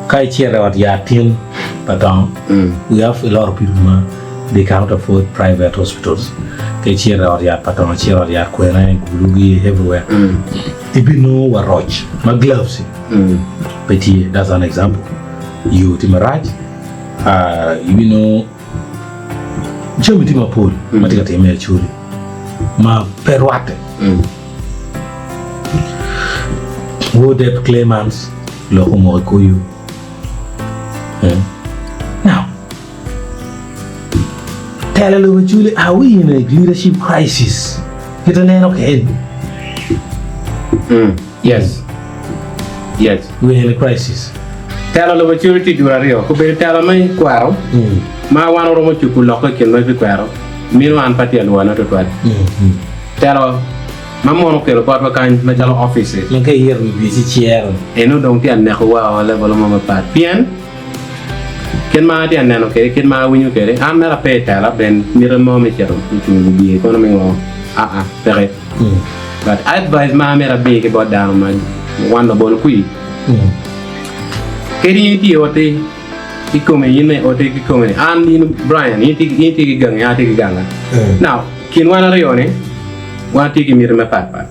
Ka icito i ot yat tin pa dongo, we have a lot of people ma they cannot afford private hospitals. Ka icito i ot yat pa dongo, icito i ot yat kwena, Gulu gi everywhere. Ibinongo wa roc ma gloves pe tye. That's an example. Yo tye marac, ibinongo jami tye mapol ma tye ka timme i Acholi ma pe rwatte. Wod Ep Clemans lok omoko i koyo. Now, telo lobo Acholi, are we in a leadership crisis? Kit aneno kene. Yes. Yes. We in a crisis. Telo lobo cwero tye dul aryo, obedo telo me kwero ma wan oromo cupu lokke i kin ma pi kwero mino an pe atye alwone tutwal. Telo ma mono okelo botwa kany macalo offices. Ma ka iyito wi biye ci cero. Eno dong tye aneko wa o level mo mapat pien kit ma atye aneno kede kit ma awinyo kede an mera pe i tela ben mite mo me cito me cung i wi biye kono me ngo aa peke. But advice ma amito abi ki bot dano ma wan labolo kwir kadi in itye i oti kikome in ma i oti kikome an in Brian in itye ki gangi an atye ki ganga now kin wan aryo ni wan watye ki miti mapat pat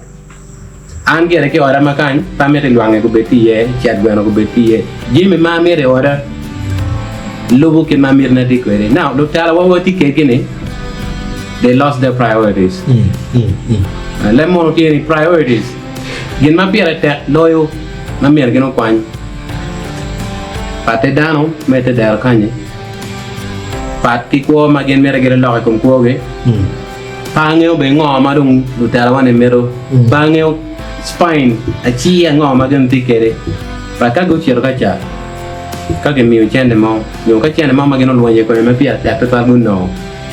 an gire ki oda ma kany pe amito lwange gubed tye iye cet gweno gubed tye iye jami ma amito i oda lubo kit ma mitina tye kwede now lutela wa watye kwedgi ni they lost their priorities. Leb mono tye ni priorities gin ma pire tek loyo ma myero gin okwany pat te dano me te dero kanyi pat ki kwo ma gin mito gin olok i kom kwogi pe angeyo bene ngo ma dong lutela wa ni mito pe angeyo spine aci ango ma gin tye kwede but ka gucito ka ca ka gimiyo cente mo nyo ka cente mo ma gin olwenyo i kome ma pire tek tutwal gunongo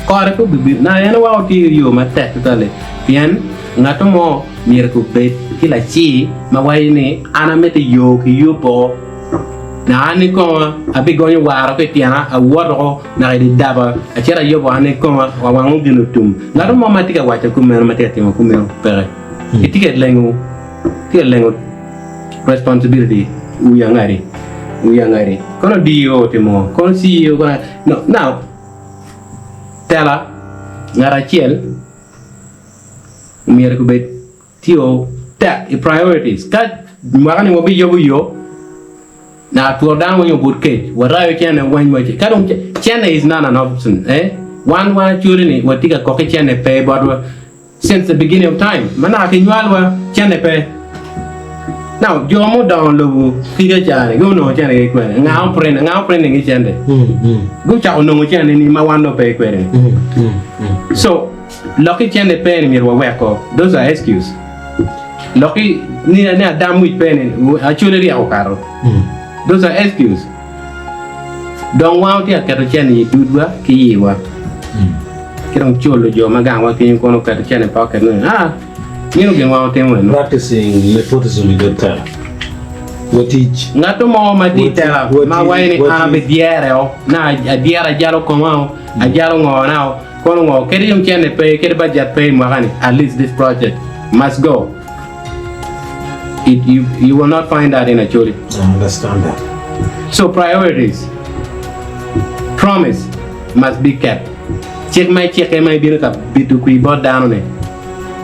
Kore pe obibino. Na en weko tye ki yo matek tutwal-li, pien ngat mo myero gubed ki lacir ma waco ni, 'An amito yo ki yubo, naka an kikoma abigonyo waro ki i tyena, awoto oko naka i dye daba, acito ayubo an kikoma wa wango gin otum. Ngat mo ma tye ka waco kumeno, ma tye ka timo kumeno peke. Itye ka lengo, tye ka lengo responsibility wi angadi, wi angadi. Kono DO otimo, kono CEO, kono no, now. Tela, ngat acel myero gubed tye tek i priorities. Ka mwaka ni wabiyubo yo, naka twero dano weng obut kec, warayo cene weng wa ka dong cene is not an option eh? Wan wan acholi ni watye ka kok ki cene pe botwa. Since the beginning of time, ma naka kinywalwa, cente pe. Now, jo mudongo lobo ki kacani gunongo cente ki kwene? Nga oprint, nga oprinting ki cente? Gucako nongo cente ni ma wan dong pe kwede. So, lok ki cente pe ni myero wawek ko. Those are excuse. Lok ki ni, ni adam wic pe ni acholi ryeko okato. Those are excuse. Dong wan watye ka keto cente i dudwa ki yiwa. Ki dong culo jo ma gangwa kenyo kono oketo cente i pocket ni, ah, meno gin wan watimo eno. Practicing nepotism i dog tela. Watic. Ngat mo ma tye i tela ma waco ni an abidyere o, na adyere ajalo koma o, ajalo ngona o, kono ngo, kadi dong cente pe, kadi budget pe i mwaka ni, at least this project must go. It, you, you will not find that in Acholi. I understand that. So priorities, promise must be kept. Cik ma icikke ma ibino ka bito kwir bot dano ni.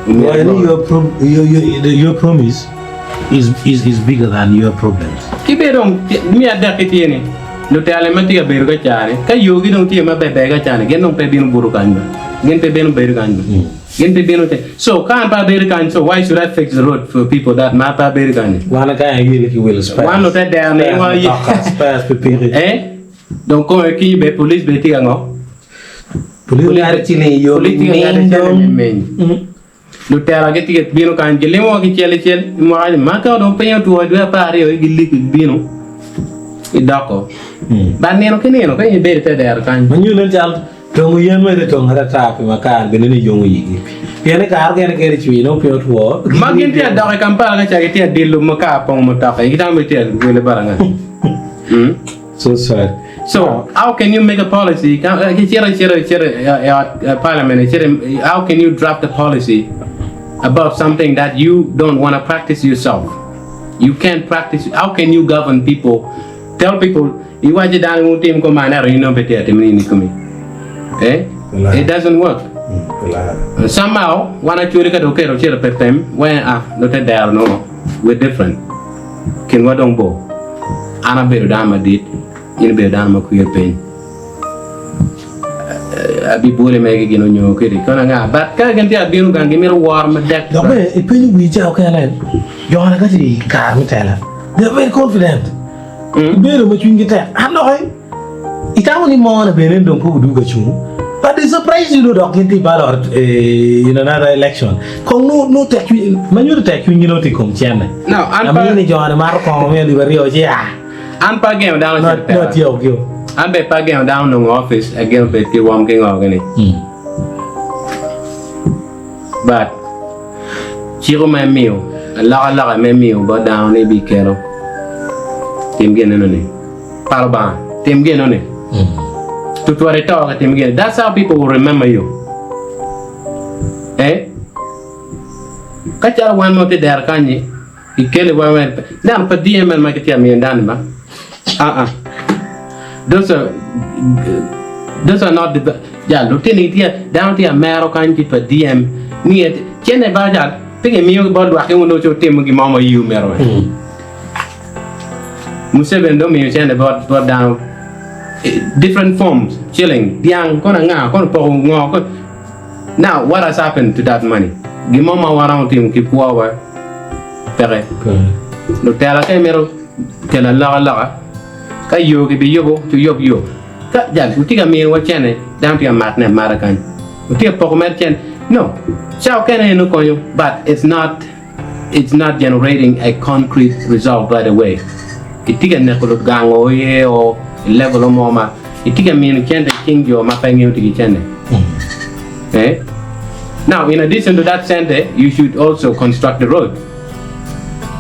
Well, your, pro your, your, your promise is, is, is bigger than your problems. Ki bene dong me adek tye ni lutela ma tye ka bedo ka cani ka yogi dong tye maber ber ka cani gin dong pe bino buto kany ba gin pe bino bedo kany ba. Gin pe bino te. So ka an pe abedo kany, so why should I fix the road for people that ma pe abedo kany? Wan ka ayeli ki wilo spares. Wan ote dero ni wa ye. Spares pikipiki. Eh? Dong kome kinyi be police be tye ka ngo? Police ngado ciling i yo Police tye ka ngado ciling miny. Lutela gitye ka bino kany gilimo wa kicel icel i mwaka ni ma ka dong piny otwo i dwe 12 giliko gibino gidoko. But nino ki nino ka in ibedo ite dero kany. Ma nyuto cal Tongo yen mere tongere ata pi makar bene ni yongo yigi. Pien i kare kene kene cwiny nongo piny otwo. Ma gin tye adok i Kampala ka ca gitye adilo makar pongo mutoka gitamo ni tye wele bot anga? So sad. So how can you make a policy icito icito icito i ot parliament icito how can you draft a policy about something that you don't wanna practice yourself? You can't practice how can you govern people tell people Iwaco dano ni wutim kuman ento in nongo pe itye ka timo nini i komi. Eh? It doesn't work. Somehow, wan acholi ka dong oketo ocito pepem, weng ah, nongo te dero nongo we're different. Kinwa dong bor. An abedo dano madit, in ibedo dano ma kwiyo piny. Abibwole mere ki gin onyo kedi kono anga, but ka gin tye ka bino gang gimito woro madek. Dok bene ipenyo wii ca okene, jone ka tye i kare me tela, they are very confident. Gibedo ma cwinygi tek. An doki, itamo ni mone bene dong pe odugo ka cung? But they surprise you dok gin tye i ballot in another election. Kong nongo nongo tek cwiny ma nyuto tek cwinygi nongo tye i kom cente. No, an pa Amini ni jo ni mato kongo me alip aryo ci aa. An pe ageno dano Nongo cito i nongo tela. atyeko gio. An bene pe ageno dano nongo opic ageno bed ki rwom ki ngo gini. But ciko ma imiyo, alokaloka ma imiyo bot dano ni bikelo tim gin enoni. Pa Lubanga, tim gin enoni. Tutwal ito ka tim gin. That's how people will remember you. Eh? Ka calo wan ma watye dero kanyi, ikele wa me neno pa DML ma kitye miyo dano ba. Ah ah. Those are those are not the jal lutini tye dano tye amero kany ki pa DM ni cene ba jal pe gimiyo bot lwak ki onongo ci otimo gin mo ma yiwu mito. Museveni dong omiyo cene bot bot dano different forms shilling dyang kono anga kono poko ngo kono now what has happened to that money gin mo ma waromo timo ki kwowa peke lutela ka imito kelo alokaloka ka yo kibiyubo ci wuyub yo ka jal wutye ka miniwa cene dano tye ka matone amata kany wutye ka poko mere cene no ca okene en okonyo but it's not It's not generating a concrete result right away. Itye ka neko lugango iye o i level mo ma itye ka mino cente i cing jo ma pe ngeyo tic ki cente. Eh? Now, in addition to that cente, you should also construct the road.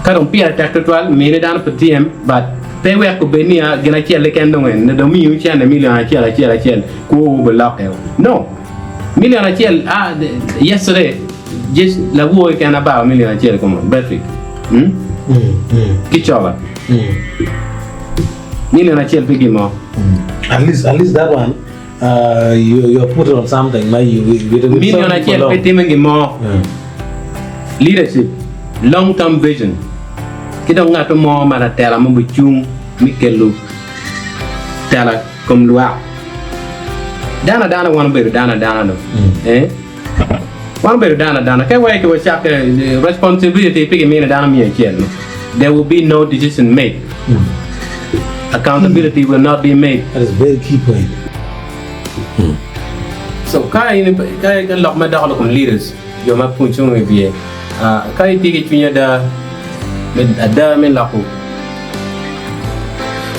Ka dong pire tek tutwal, mine dano pe TM, but pe wek obed ni gin acel keken dong en, dong miyu cente million acel acel acel, kwowu bilokke. No. Million acel, ah, yesterday, Just lawor keken abaro million acel i kome battery hmm? Ki cola million acel pe gin mo. At least, at least that one, uh, you, you put on something ma you, with, with Million acel pe time gin mo. Leadership, long term vision. Ki dong ngat mo ma latela mo bicung me kelo tela kom lwak. Dano adana wan obedo dano adana do. Eh? Wan obedo dano adana. Ka iweko ki wacakke responsibility pe kimine dano miya acel no. There will be no decision made. Accountability will not be made. That is very key point. So ka in ka lok me doko lok kom leaders jo ma cung i wiye ka itye ki cwiny ada me ada me loko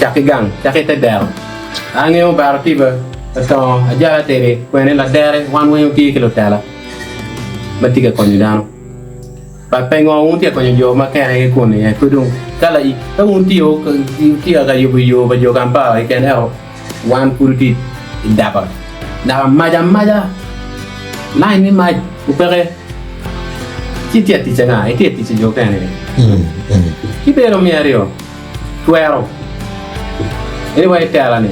cak ki gang cak ki te dero. Angeyo baro tiba otongo ajala tedi kwene ladere wan weng watye ki lutela ma tye ka konyo dano but pe ngo wun tye ka konyo jo ma kene ki kun iye pe dong ka la ka wun tye tye ka yubo yo pa jo Kampala keken ento wan pud watye i daba daba mac amaca line me mac opeke ci itye atic anga itye atic jo kene ci bedo me aryo. Twero. Anyway tela ni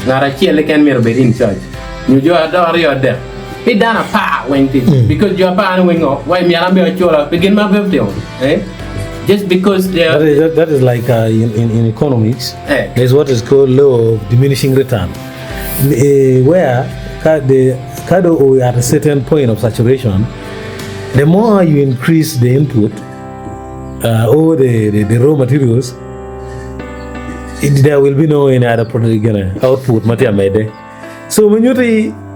ngat acel keken myero obed in charge nyo jo aryo adek pi dano apar weng tye because jo apar ni weng o wai myero an bene acula pi gin ma pe otimo eh just because they are That is, that, that is like uh, in, in, in economics, Eh. there's what is called law of diminishing return, uh, where ka the kado we at a certain point of saturation, the more you increase the input, uh, all the, the, the raw materials, it, there will be no any other product gonna output ma tye amede. So when you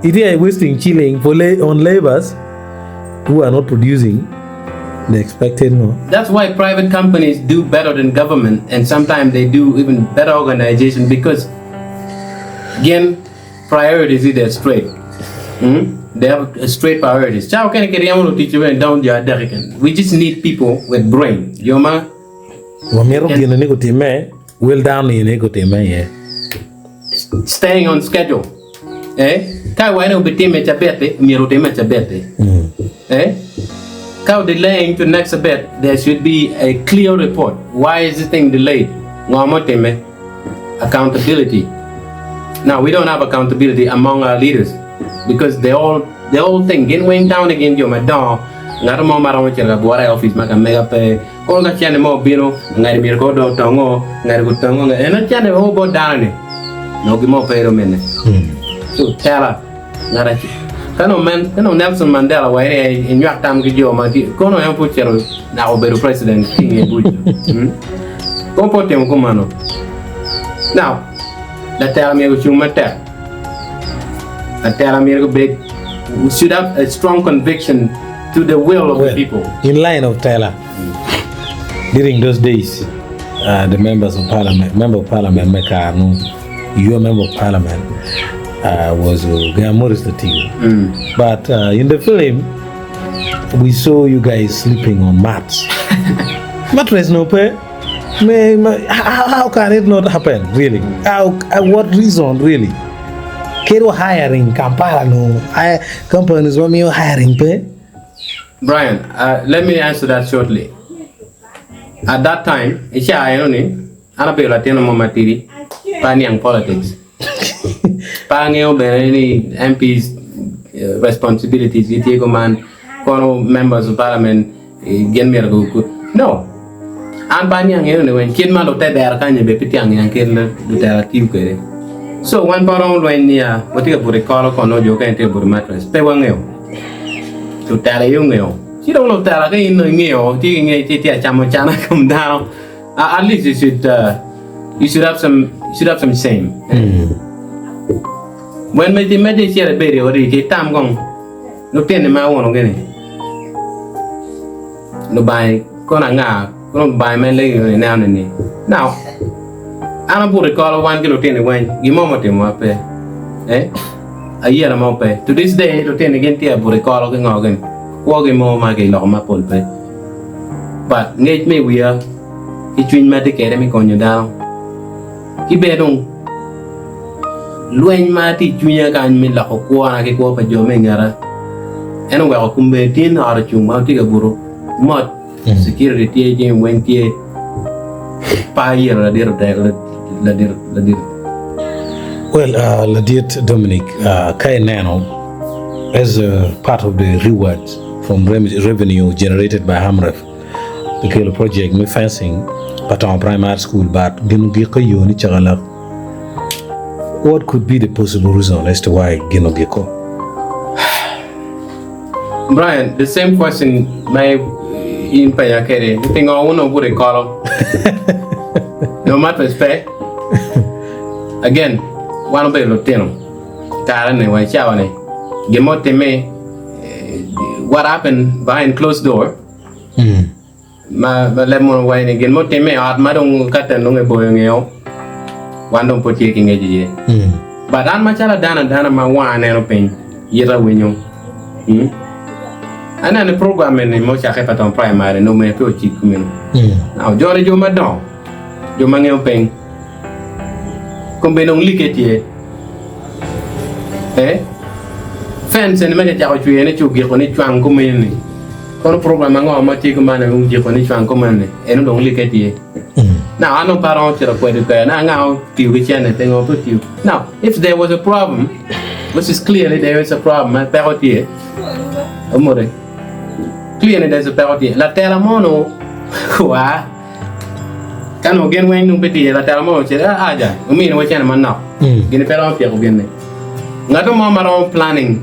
it is wasting chilling for lay, on labors who are not producing the expected no. That's why private companies do better than government and sometimes they do even better organization because gin Priorities gi they're straight mm they have straight priorities ca okene ki ryemo luticci bene down jo adek keken we just need people with brain jo ma Wamito gin ni gutimme, wel dano ni ni gutimme iye. Staying on schedule eh ka iwaco ni obitimme cabit-ti myero otimme cabit-ti eh ka o delaying to next cabit there should be a clear report why is this thing delayed ngo ma otimme. Accountability now we don't have accountability among our leaders because they all they all think gin weng tamo ni gin jo madongo ngat mo ma romo cito ka gure i office ma ka mega pe kono ka cene mo obino ngati myero ko dong otongo ngati gutongo ngati eno cene o bot dano ni nongo gin mo pe dong mine so tela ngat acel ka nongo men ka nongo Nelson Mandela wa ene inywak tam ki jo ma tye kono en pud ocito naka obedo president ki nge buc Kono pe otimo kumeno. Now, latela myero ocung matek. Atera myero gubed should have a strong conviction to the will of the Well, people. in line of tela, during those days, uh, the members of parliament, member of parliament me Kanu, your member of parliament uh, was uh, Maurice Latigo. But uh, in the film, we saw you guys sleeping on mats. Mattress no pay. Me, me, how, how can it not happen, really? How, what reason, really? Kero hiring Kampala no I, companies want me hiring pay. Brian, uh, let me answer that shortly. At that time, ica eno ni, an abedo latin mo matidi, pe aniang politics. Pe angeyo bene ni MPs eh, responsibilities gitye kuman, kono members of parliament eh, gin myero gu- No. An pe aniang eno ni weng kit ma lute dero kany bene pe tye angiang kit ma lutela tiyo kwede. So wan pe waromo lweny niya watye ka buto i kolo kono jo okene tye ka buto i mattress. Pe wangeyo. Lutela aye ongeyo. Ci dong lutela ka in dong ingeyo tye ki ngec ci itye ka camo cana i kom dano at least you should uh, you should have some you should have some shame. When me medde icito ibedo i odi ci itam kong lutini ma awuno gini Lubanga kono anga kono Lubanga ma ilegi ni ineno ni Now an abuto i kolo wan ki lutini weng gin mo mutimowa pe eh ayela mo pe to this day lutini gin tye abuto i kolo ki ngo gini kwogi mo ma kiloko mapol pe but ngec me i wiya ki cwiny ma atye kwede me konyo dano ki bene dong lweny ma tye i cwinya kany me loko kwona ki kwo pa jo me i ngeta en oweko kombeddi tin ot ocung ma watye ka buto mot security tye jami weng tye pe ayelo ladit ladit ladit Well, uh, ladit Dominic, uh, ka ineno as a part of the rewards from revenue generated by AMREF, kikelo project me fencing pa Tongo Primary School but gin ogiko i yo ni cakalak. What could be the possible reason as to why gin ogiko? Brian, the same question ma in penya kwede ni pingo wun wubuto i kolo? No mattress pe? Again, wan obedo lutino kare-ni wa i cawa-ni gin mo otimme what happened behind closed door Ma leb mono waco ni gin mutimme i ot ma dong katen dong eboyo ngeo, wan dong pud tye ki ngec iye. But an macalo adano adana ma wanga neno piny, yita winyo, aneno ni program eni ma ocakke pa tong primary nongo myero pe ocik kumeno. Now joni jo madongo, jo ma ngeyo piny, kombeddi dong like tye. Eh? Fence eni ma kicako cweyone ci ogiko ni cwang kumeno ni. Kono program ango ma tye kuman aye ojiko ni cwang kuman ni eno dong like tye. Now an dong pe aromo cito kwede kwer na anga otiyo ki cene pingo pe otiyo. Now if there was a problem which is clearly there is a problem ma peko tye omore clearly there is a peko tye latela mo no wa ka nongo gin weng dong pe tye latela mo ocito ah aja omini wa cene manok gini pe romo tyeko gin ni ngat mo ma romo planning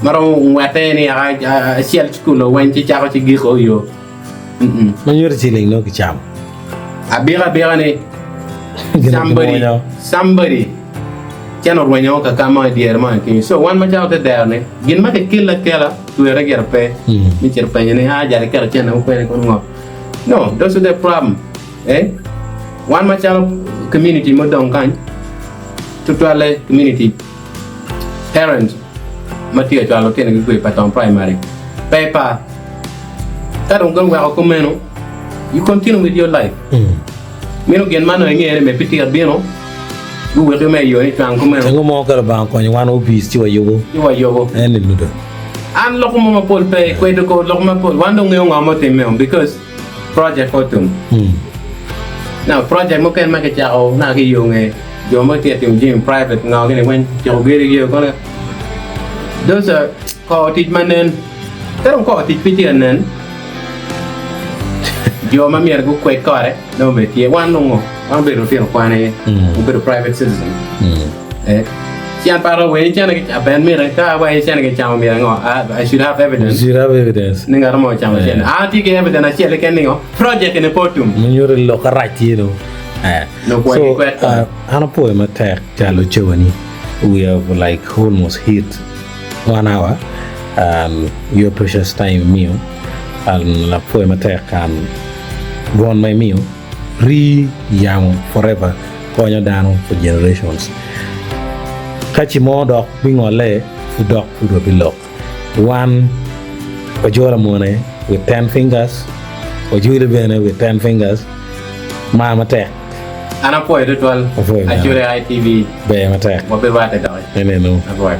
ma romo ngwette ni acel cukul oweny ci cako ci giko yo. Ma nyuto ciling nongo kicamo. Abika abika ni somebody somebody cen orwenyo ka ka mo i dyere mo kenyo. So wan macalo te dero ni gin ma kikelle akela twere gire pe me cito penyo ni ah jal iketo cene wukwene kono ngo. No, those are the problem. Eh? Wan macalo community mudong kany tutwalle community Parents ma tye ka cwalo lutinogi gwe pa tong primary pe par. Ka dong guweko kumeno, you continue with your life. Meno gin ma nongo ingeye ni me pe tye ka bino, guweki me yo ni cwang kumeno. Ceng mo ka Lubanga okonyo wan opic ci wayubo. Ci wayubo. En ni ludo. An loko mo mapol pe, kwedo kor loko mapol. Wan dong ngeyo ngo ma otimme because project pe otum. Now project mukene ma kicako naka ki yo nge jo ma tye ka timo jami private ngo gini weng tyeko gedo gi kono those are kor tic ma nen ka dong kor tic pe tye ka nen jo ma myero gukwed kore nongo bene tye wan nongo wan obedo lutino kwan aye obedo private citizen eh ci an pe aromo wene cene ki ben mite ka awaco cene kicamo myero ango I should have evidence You should have evidence. ni ngat mo ocamo cene an atye ki evidence acel keken ningo Project eni pe otum. Ma nyuto ni lok arac tye do. Lok wa So, ki kwed kore. an apwoyo matek calo cawani. We have like almost hit one hour and your precious time imiyo and apwoyo matek and dwon ma imiyo rii yamo forever konyo dano for generations. Ka ci mo dok bingolle pud dok pud wabilok. Wan wajolo amwone with ten fingers, wajwile bene with ten fingers. Mar matek. An apwoyo tutwal Apwoyo bene. Acholi ITV. Ber matek. Wabirwatte doki. Enenu. Apwoyo.